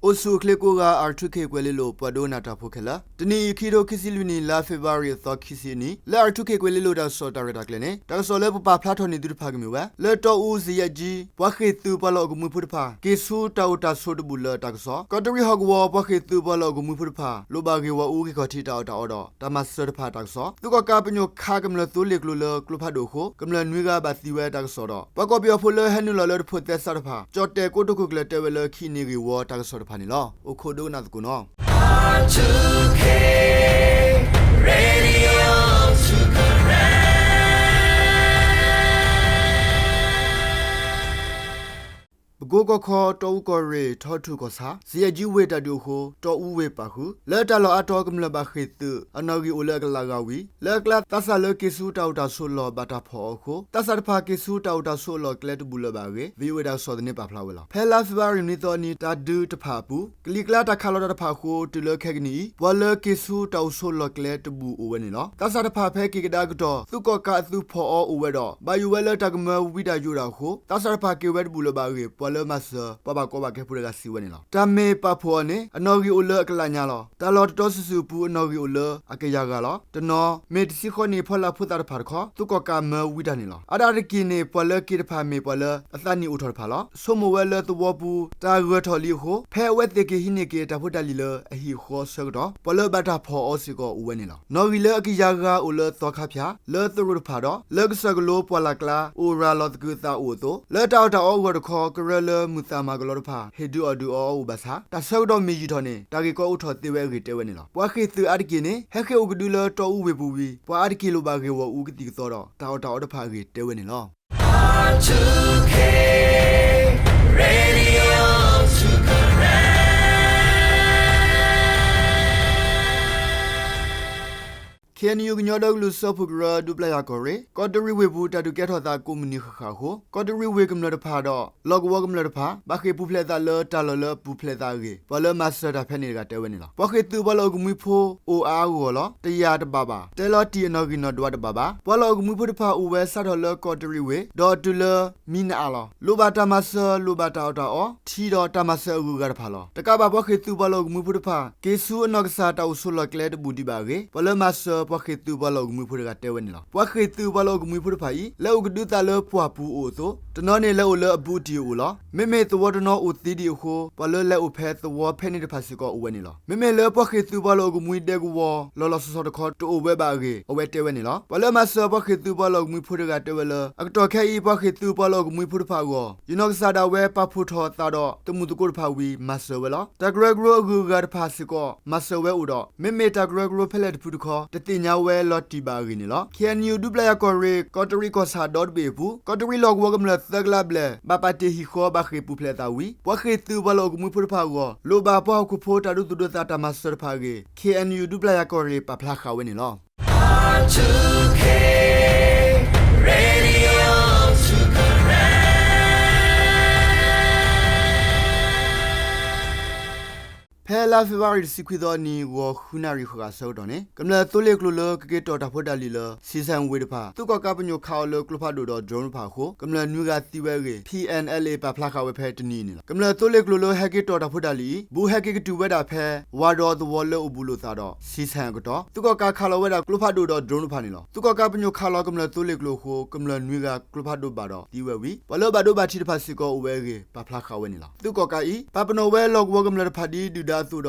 အိၣ်ဆူၣ်အိၣ်ချ့ကိးဂၤ R two K ကွဲၤလ့လိၤ ပှၤဒိကနၣ်တၢ်ဖိခဲလၢာ်, တနံၤအံၤ ခံကထိခံဆံလွံၢ်နံၣ် လါဖ့ၤဘြူၤအါရံၤ အသီခံဆံအနံၤ လၢ R two K ကွဲၤလ့လိၤ တၢ်ကစီၣ်တၢ်ရဲၣ်တၢ်ကျဲၤန့ၣ် တၢ်ကစီၣ်လၢပပာ်ဖျါထီၣ်န့ၢ်သုတဖၣ်ကမ့ၢ်ဝဲ လၢတီအူ စယဲၣ်ကၠံ ပှၤဃ့ၢ်သုးပှၤလီၢ်အိၣ်ကမှံဖိတဖၣ် က့ၤဆူတၢ်အိၣ်တၢ်ဆိးတဘူၣ်လၢတၢ်ကစီၣ်, ကီးတရံးဟီၣ်ကဝီၤ ပှၤဃ့ၢ်သုးပှၤလီၢ်အိၣ်ကမှံဖိတဖၣ် လိၣ်ဘၣ်ဂ့ၢ်ဂီၢ်အူ ဂံၢ်ခီၣ်ထံးတၢ်အီၣ်တၢ်အီဒီး တၢ်မၤစၢၤတဖၣ်တၢ်ကစီၣ်, သုးကီၣ်ကးပညိၣ်ခးကမျၢၢ်သိလ့ၣ်ကျိၤလၢကျိဖးဒိၣ်အဃိ ကမျၢၢ်နွံဂၤဘၣ်သံဝဲတၢ်ကစီၣ်ဒီး ပှၤကီၢ်ပယီၤဖိလၢဟဲနုာ်လီၤလၢတဖိးသဲစးတဖၣ် ကၠီၣ်တဲၣ်ကိတိာ်ခိၣ်ကျၢၢ်တဲဝဲလၢ ခံန့ၢ်ဂ့ၢ်ဝီတၢ်ကစီၣ်တဖၣ်န့ၣ်လီၤ. အိၣ်ခိးဒိကနၣ်သကိးနီၤ. ပကိကီၢ်ခီ တီအူကီၢ်ရ့ၣ် ထီထူၣ်ကီၢ်ဆၣ် စယဲၣ်ကၠံဝ့ၢ်တၢ်ဒုးအဃိ တီအူဝ့ၢ်ပာ်ဃုာ် လၢတၢ်လီၢ်အါတီၤ ကမျၢၢ်ဘၣ်ဃ့ၢ်သုး အနီၣ်ဂံၢ်အိၣ်လၢအကလးဂၤဝံၤ လၢအကျါ သးစၢ်လၢက့ၤဆူတၢ်အိၣ်တၢ်ဆိးလီၢ်ဘၣ်တၢ်ဖီၣ်အီၤအဃိ သးစၢ်တဖၣ်က့ၤဆူတၢ်အိၣ်တၢ်ဆိးအလီၢ်ကျဲတဘူၣ်လၢၤဘၣ်အဂ့ၢ် VOA တၢ်ကစီၣ်သန့ပာ်ဖျါဝဲလီၤ. ဖဲလါဖ့ၤဘြူၤအါရံၤနွံသီအနံၤ တၢ်ဒုးတဖၣ်အပူၤ ကလံၤကျါတၢ်ခးလီၤတၢ်တဖၣ်အဃိ တုၤလၢခဲကနံၣ်အံၤ ပှၤလၢက့ၤဆူတၢ်အိၣ်ဆိးလီၢ်ကျဲတဘူၣ်အိၣ်ဝဲန့ၣ်လီၤ. သးစၢ်တဖၣ်ဖဲက့ၤကဒါကတီၢ် သုးကီၣ်ကးအသုးဖီၣ်အီၤအိၣ်ဝဲဒီး ဘၣ်ယိၣ်ဝဲလၢတၢ်ကမၢဝံတၢ်ယိးတၢ်အဃိ သးစၢ်တဖၣ်က့ၤဝဲတဘူၣ်လၢၤဘၣ်အဂ့ၢ် ပှၤလၢမၤစၢၤ ပှၤဘၣ်ကီဘၣ်ခဲဖိတဂၤစံးဝဲန့ၣ်လီၤ. တၢ်မ့ၢ်ပာ်ဖှိၣ်အီၤန့ၣ် အနီၣ်ဂံၢ်အိၣ်လၢအကလးညါလီၤ. တၢ်လီၢ်တတီစုာ်စုာ်အပူၤ အနီၣ်ဂံၢ်အိၣ်လၢအကယၤဂၤလီၤ. တနီၤ မ့ၢ်တဆံဃိးနံၣ် ဖီလာ်ဖိသၣ်တဖၣ်တခီ သုးကီၣ်ကးမၢဝံတၢ်န့ၣ်လီၤ. အါဒၣ်တက့ၢ်န့ၣ် ပှၤလၢက့ၤတဖၣ်မ့ၢ်ပှၤလၢအသးနံၣ်အိၣ်ထီၣ်တဖၣ်လီၤ. ဆိကမိၣ်ဝဲလၢသဝီပူၤ တၢ်ဂၢၢ်ထီၣ်လံအဃိ ဖဲအဝဲသ့ၣ်က့ၤဟံးန့ၢ်က့ၤတၢ်ဖိတၢ်လံၤလၢအဟံၣ်အဃီအဆၢကတီၢ် ပှၤလၢဘၣ်တၢ်ဖီၣ်အီၤစ့ၢ်ကီးအိၣ်ဝဲန့ၣ်လီၤ. နီၣ်ဂံၢ်လၢအကယၤဂၤအိၣ်လၢသီခါဖၠၣ် လၢသရိာ်တဖၣ်ဒီး လၢကစၢၢ်ကလိပှၢ်လၢ်ကျါ အိၣ်ရၤလီၤသကုၤအသးအိၣ်အသိး လၢတၢ်အီၣ်တၢ်အီအဂီၢ်တခီ ကရၢလၢမုၢ်သၣ်မၤကလီတဖၣ် ဟ့ၣ်ဒုးအီၣ်ဒုးအီအီၤအိၣ်ဘၣ်ဆၣ် တၢ်ဆၢကတီၢ်မ့ၢ်ယံာ်ထီၣ်န့ၣ် တၢ်ဂ့ၢ်ကီအိးထီၣ်သ့ဝဲအဂ့ၢ်တဲဝဲန့ၣ်လီၤ. ပှၤဃ့ၢ်သုးအါတက့ၢ်န့ၣ် ဟဲဃ့ၢ်အိၣ်ကဒုလၢတီအူဝ့ၢ်ပူၤဝံၤ ပှၤအါတက့ၢ်လိၣ်ဘၣ်ဂ့ၢ်ဂီၢ်အူကသံၣ်ကသီဒီး တၢ်အီၣ်တၢ်အီတဖၣ်အဂ့ၢ်တဲဝဲန့ၣ်လီၤ. KNU ကညီဒီကလုာ်စၢဖှိၣ်ကရၢ ဒူပျၢ်ယၤကီၢ်ရ့ၣ် ကီးတရံးဝ့ၢ်ပူၤ တၢ်ဒုးကဲထီၣ်သးကိးမုၢ်နံၤဃၣ်ဃၣ်အဃိ ကီးတရံးဝ့ၢ်ကမျၢၢ်တဖၣ်ဒီး လီၢ်ကဝီၤကမျၢၢ်တဖၣ် ဘၣ်ဃ့ၢ်ပူၤဖျဲးအသးလၢတၢ်လီၢ်လၢအပူၤဖျဲးအသးအဂ့ၢ် ပှၤလၢမၤစၢၤတၢ်ဖဲန့ၣ်တဂၤတဲဝဲန့ၣ်လီၤ. ပှၤဃ့ၢ်သုးပှၤလီၢ်အိၣ်ကမှံဖိအိၣ်အါအါဂီၢ်ဂီၢ်လီၤ. တယာ်တဘၣ်ဘၣ်. တဲလီၤတံၢ်အနီၣ်ဂံၢ်နီၣ်ဒွးတဘၣ်ဘၣ်. ပှၤလီၢ်အိၣ်ကမှံဖိတဖၣ်အိၣ်ဝဲစးထီၣ်လၢကီးတရံးဝ့ၢ် ဒီးတုၤလၢမံနအးလီၤ. လိၣ်ဘၣ်တၢ်မၤစၢၤ လိၣ်ဘၣ်တၢ်အီၣ်တၢ်အီ ထံဒီးတၢ်မၤစၢၤအဂုၤအဂၤတဖၣ်လီၤ. တကးဘၣ် ပှၤဃ့ၢ်သုးပှၤလီၢ်အိၣ်ကမှံဖိတဖၣ် က့ၤဆူအနီၢ်ကစၢ်တၢ်အိၣ်ဆိးလီၢ်ကျဲတဘူၣ်ဒံးဘၣ်အဂ့ၢ် ပှၤလၢမၤစၢၤပှၤဃ့ၢ်သုးပှၤလီၢ်အိၣ်ကမှံဖိတဂၤတဲဝဲန့ၣ်လီၤ. ပှၤဃ့ၢ်သုးပှၤလီၢ်အိၣ်ကမှံဖိတဖၣ်အံၤ လဲၤအိၣ်ကဒုသးလၢပှၢ်ပူၤအိၣ်အသိး တနီၤန့ၣ်လဲၤအိၣ်လၢအဘူးအတံၢ်အအိၣ်လီၤ. မ့မ့ၢ်သဝီတနီၤအိၣ်သံဒံးအဃိ ပှၤလၢလဲၤအိၣ်ဖဲသဝီဖဲန့ၣ်တဖၣ်စ့ၢ်ကီးအိၣ်ဝဲန့ၣ်လီၤ. မ့မ့ၢ်လၢပှၤဃ့ၢ်သုးပှၤလီၢ်အိၣ်ကမှံဒဲကဝီၤ လီၤလီၤဆီဆီတခီတအိၣ်ဝဲဘၣ်အဂ့ၢ် အဝဲတဲဝဲန့ၣ်လီၤ. ပှၤလၢမၤစၢၤပှၤဃ့ၢ်သုးပှၤလီၢ်အိၣ်ကမှံဖိတဂၤတဲဝဲလၢ အကတီၢ်ခဲအံၤ ပှၤဃ့ၢ်သုးပှၤလီၢ်အိၣ်ကမှံဖိတဖၣ်အဂီၢ် ယနီၢ်ကစၢ်ဒၣ်ဝဲပာ်ဖှိၣ်ထီၣ်သးဒီး တမုာ်သကိးတဖၣ်ဝံၤ မၤစၢၤဝဲလီၤ. တၢ်ကရၢကရိအဂုၤအဂၤတဖၣ်စ့ၢ်ကီး မၤစၢၤဝဲအိၣ်ဒီး မ့မ့ၢ်တၢ်ကရၢကရိဖဲလဲၣ်တဖုတခီ တသ့ၣ်ညါဝဲလီၤတံၢ်ဘၣ်အဂ့ၢ်န့ၣ်လီၤ. KNU ဒူပျၢ်ယၤကီၢ်ရ့ၣ် ကီးတရံးကီၢ်ဆၣ်ဒီတဘ့ၣ်အပူၤ ကီးတရံးလီၢ်ကဝီၤကမျၢၢ်သၢကလးဘျဲၣ် ဘၣ်ပာ်တ့ၢ်ဟံၣ်ဃီဘၣ်ဃ့ၢ်ပူၤဖျဲးအသးဝံၤ ပှၤဃ့ၢ်သုးပှၤလီၢ်အိၣ်ကမှံဖိတဖၣ်အဂီၢ် လိၣ်ဘၣ်ပှၤဟီၣ်ခိၣ်ဖိတၢ်ဒိသူၣ်ဒိသးတၢ်မၤစၢၤတဖၣ်အဂ့ၢ် KNU ဒူပျၢ်ယၤကီၢ်ရ့ၣ်ပာ်ဖျါဃာ်ဝဲန့ၣ်လီၤ. ဖဲလါဖ့ၤဘြူၤအါရံၤတဆံခွံသီအနံၤ ဂီၤဃုနၣ်ရံၣ်ဃၣ်ဃၣ်အဆၢကတီၢ်န့ၣ် ကမျၢၢ်သိလ့ၣ်ကျိၤလၢကက့ၤတီၢ်တၢ်ဖိတၢ်လံၤလၢ ဆံဆဲၣ်ဝ့ၢ်တဖၣ် သုးကီၣ်ကးပညိၣ်ခးအီၤလၢကျိဖးဒိၣ်ဒီး drone တဖၣ်အဃိ ကမျၢၢ်နွံဂၤသံဝဲအဂ့ၢ် PNLA ပာ်ဖျါဃာ်ဝဲဖဲတနံၤအံၤန့ၣ်လီၤ. ကမျၢၢ်သိလ့ၣ်ကျိၤလၢဟဲက့ၤတီၢ်တၢ်ဖိတၢ်လံၤအံၤ ဘူးဟဲက့ၤကတုၤဝဲဒၣ်ဖဲ ဝါဒီးသဝီလၢအိၣ်ဘူးလိာ်သးဒီး ဆံဆဲၣ်အကတီၢ် သုးကီၣ်ကးခးလီၤဝဲဒၣ်ကျိဖးဒိၣ်ဒီး drone တဖၣ်န့ၣ်လီၤ. သုးကီၣ်ကးပညိၣ်ခးလီၤကမျၢၢ်သိလ့ၣ်ကျိၤအဃိ ကမျၢၢ်နွံဂၤကျိဖးဒိၣ်ဘၣ်ဒီးသံဝဲဝံၤ ပှၤလၢဘၣ်ဒိဘၣ်ထံးတဖၣ်စ့ၢ်ကီးအိၣ်ဝဲအဂ့ၢ် ပာ်ဖျါဃာ်ဝဲန့ၣ်လီၤ. သုးကီၣ်ကးအံၤ ပာ်ပနီၣ်ဝဲလီၢ်ကဝီၤကမျၢၢ်တဖၣ်ဒ်ဒုၣ်ဒါအသိး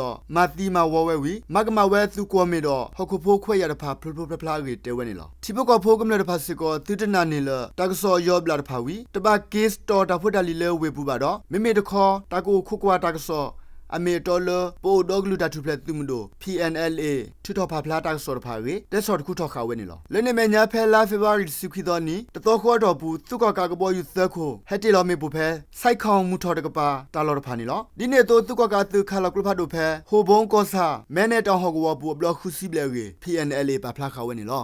ဒီး မၤသံမၤဝီဝဲဝံၤ မၤကမၣ်ဝဲသုးကွီၢ်မ့ၢ်ဒီး ဟီၣ်ခိၣ်ဖိခွဲးယာ်တဖၣ်ဖျိဖျိဖျါဖျါအဂ့ၢ်တဲဝဲန့ၣ်လီၤ. ထံဖိကီၢ်ဖိကမျၢၢ်တဖၣ်စ့ၢ်ကီး သုတနာ်န့ၢ်လၢတၢ်ကစီၣ်ယီၤဘျၣ်တဖၣ်ဝံၤ တဘၣ်က့ၤတီၢ်တၢ်ဖိတၢ်လံၤလၢဝ့ၢ်ပူၤဘၣ်ဒီး မ့မ့ၢ်တခီ တၢ်ကအိၣ်ခိးကွၢ်တၢ်ကစီၣ် အမ့ၢ်အတီလၢ ပအိၣ်ဒီကလုာ်တၢ်ထူၣ်ဖျဲးသုးမုၢ်ဒိၣ် PNLA ထုးထီၣ်ပာ်ဖျါတၢ်ကစီၣ်တဖၣ်အဂ့ၢ် တဲဆီၣ်တခူထီၣ်ဃာ်ဝဲန့ၣ်လီၤ. လၢန့ၣ်အမဲာ်ညါဖဲလါဖ့ၤဘြူၤအါရံၤတဆံခွံသီအနံၤ တသီဃီအတီၢ်ပူၤ သုးကီၣ်ကးကဘီယူၤသၢခိၣ် ဟဲတ့ၢ်လီၤမ့ၣ်ပိၢ်ဖဲ ဆိုက်ခိၣ်မုၢ်ထီၣ်တကပၤ တၢ်လီၢ်တဖၣ်န့ၣ်လီၤ. ဒ်န့ၣ်အသိးသုးကီၣ်ကးအသုးခးလီၤကျိဖးဒိၣ်ဖဲ ဟိၣ်ဘိကီၢ်ဆၣ် မဲနဲၣ်တၢ်ဟီၣ်ကဝီၤပူၤအဘျီဃုဆံဘျဲၣ်အဂ့ၢ် PNLA ပာ်ဖျါဃာ်ဝဲန့ၣ်လီၤ.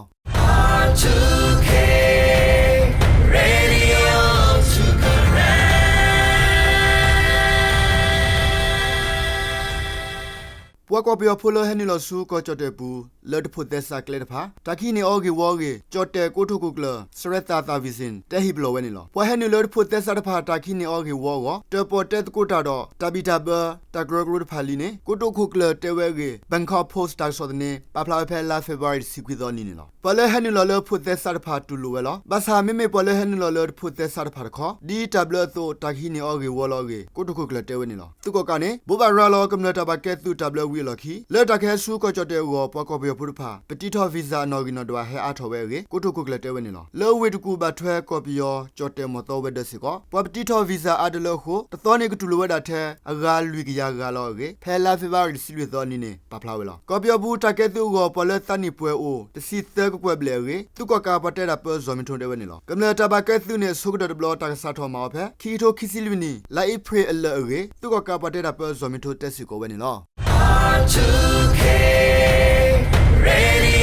ပှၤကီၢ်ပယီၤဖိလၢဟဲနုာ်လီၤဆူကီၢ်ကၠီၣ်တဲၣ်ပူၤ လၢတဖိးသဲစးကျဲတဖၣ် တၢ်ကဟံးန့ၢ်အီၤဂ့ၢ်ဝီအဂ့ၢ် ကၠီၣ်တဲၣ်ကိတိာ်ခိၣ်ကျၢၢ် Srettha Thavisin တဲဟ့ၣ်ပလီၢ်ဝဲန့ၣ်လီၤ. ပှၤဟဲနုာ်လၢတဖိးသဲစးတဖၣ် တၢ်ကဟံးန့ၢ်အီၤဂ့ၢ်ဝီအဂီၢ် တၢၣ်ပီၣ်တဲသကိးတၢ်ဒီး တၢ်ဘံၣ်တၢ်ဘၢ တၢ်ကရၢကရိတဖၣ်လံန့ၣ် ကိတိာ်ခိၣ်ကျၢၢ်တဲဝဲအဂ့ၢ် Bangkok Post တၢ်ကစီၣ်သန့ ပာ်ဖျါဝဲဖဲလါဖ့ၤဘြူၤအါရံၤ တဆံခွံသီအနံၤန့ၣ်လီၤ. ပှၤလၢဟဲနုာ်လီၤလၢဖိးသဲစးတဖၣ်တူၢ်လိာ်ဝဲလီၤ. ဘၣ်ဆၣ်မ့မ့ၢ်ပှၤလၢဟဲနုာ်လီၤလၢတဖိးသဲစးတဖၣ်တခီ ဒ်တၢ်ဘျၢအသိး တၢ်ကဟံးန့ၢ်အီၤဂ့ၢ်ဝီလီၤအဂ့ၢ် ကိတိာ်ခိၣ်ကျၢၢ်တဲဝဲန့ၣ်လီၤ. သုးကီၣ်ကးန့ၣ် ဘိးဘၣ်ရၤလီၤကမျၢၢ်တၢ်ဘၣ်ကဲသုးတၢ်ဘျၢဝံၤအလီၢ်ခံ လၢတၢ်ကဟဲဆူကီၢ်ကၠီၣ်တဲၣ်အဂီၢ် ပှၤကီၢ်ပယီၤဖိတဖၣ် ပတံထီၣ် visa အနီၣ်ဂံၢ်နီၣ်ဒွးဟဲအါထီၣ်ဝဲအဂ့ၢ် ကိတိာ်ခိၣ်ကျၢၢ်တဲဝဲန့ၣ်လီၤ. လၢဝ့ၢ်တကူၣ်ဘၣ်ထွဲကီၢ်ပယီၤ ကၠီၣ်တဲၣ်မီၢ်သီဝဲၤဒၢးစ့ၢ်ကီး ပှၤပတံထီၣ် visa အါတလၢအဃိ တသီန့ၣ်ကတူၢ်လိာ်ဝဲဒၣ်ထဲ အဂၤလွံၢ်ကယၤဂၤလီၤအဂ့ၢ် ဖဲလါဖ့ၤဘြူၤအါရံၤ တဆံလွံၢ်သီအနံၤန့ၣ် ပာ်ဖျါဝဲလီၤ. ကီၢ်ပယီၤပူၤတၢ်ကဲသုးအဂီၢ် ပှၤလၢသးနံၣ်ပှဲၤအိၣ် တဆံသၢကကွဲၢ်ဘျဲၣ်အဂ့ၢ် သုးကီၣ်ကးပှၤတဲတၢ်ပၢ ဇီၣ်မံၤထိတဲဝဲန့ၣ်လီၤ. ကမျၢၢ်တၢ်ဘၣ်ကဲသုးန့ၣ် အဆိကတၢၢ်တဘျီ တၢ်ကစးထီၣ်မၤအီၤဖဲ ခံကထိခံဆံလွံၢ်နံၣ် လါအ့ဖြ့ၣ်အလၢာ်အဂ့ၢ် သုးကီၣ်ကးပှၤတဲတၢ်ပၢ ဇီၣ်မံၤထိတဲစ့ၢ်ကီးဝဲန့ၣ်လီၤ.